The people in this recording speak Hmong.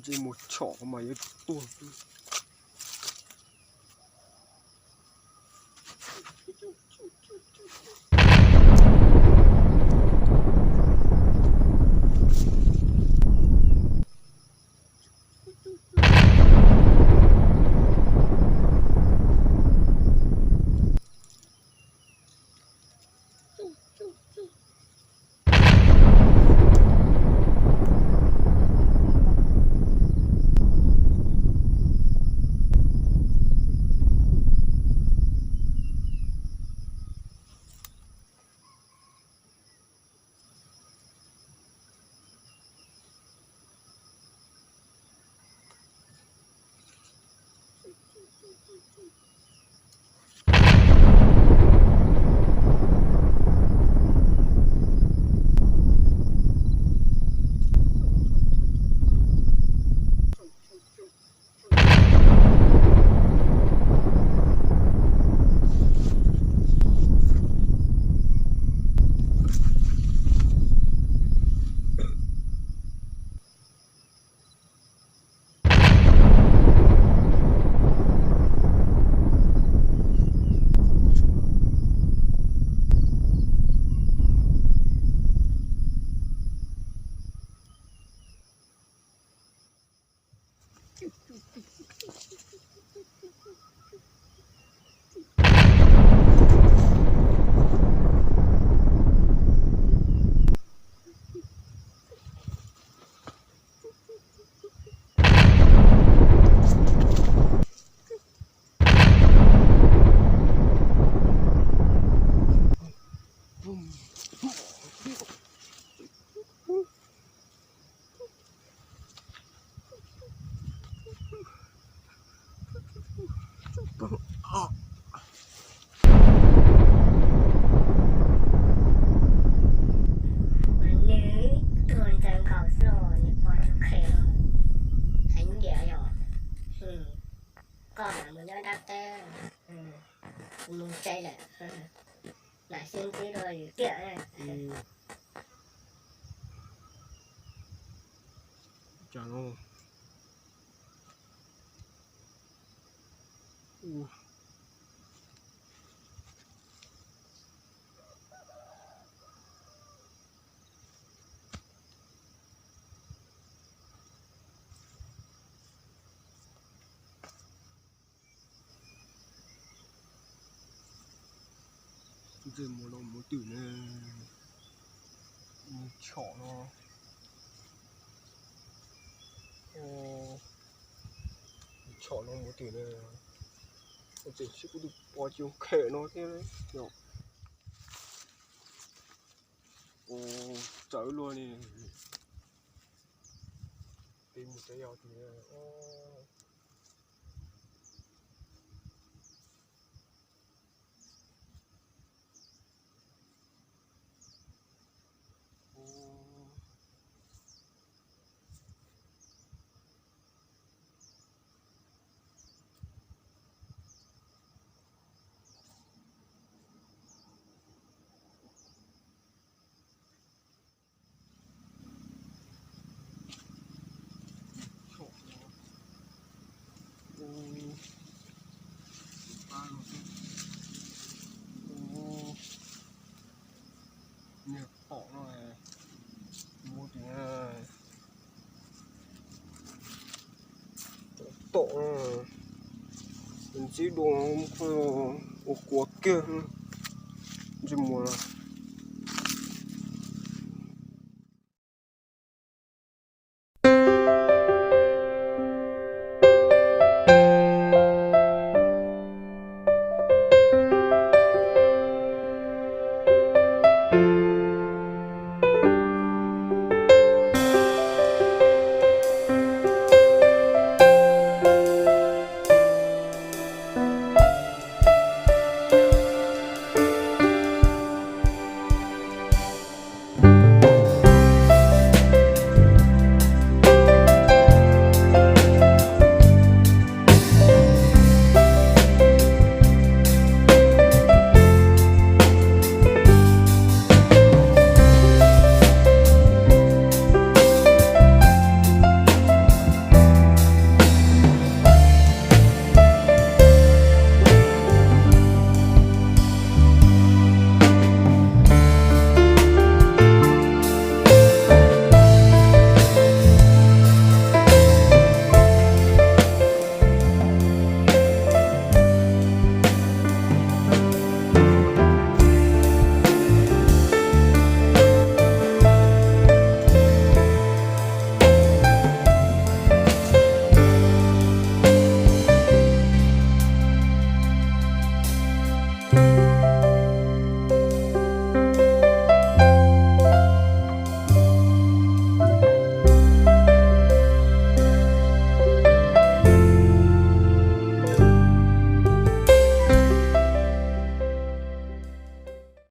Mus tshom mas yuav tuag. Nws tuag ntxaws nkaus xwb los nws pom tus qhe no heev diam yom. Koj mam mus nyob dab teb, kuv mus tsev lawm, mam xyuas ntxiv rau yus tiam. Ntxwg muas los mus twm na, mus tshom no, tshom no mus twm na, tseem sib kuv tus pos cov khem no thiab. Txawv luaj li. Peb mus tsev yos twm. Niag tom no, mus tim tom no, ntxib dua ua quav kiag ntsis mus.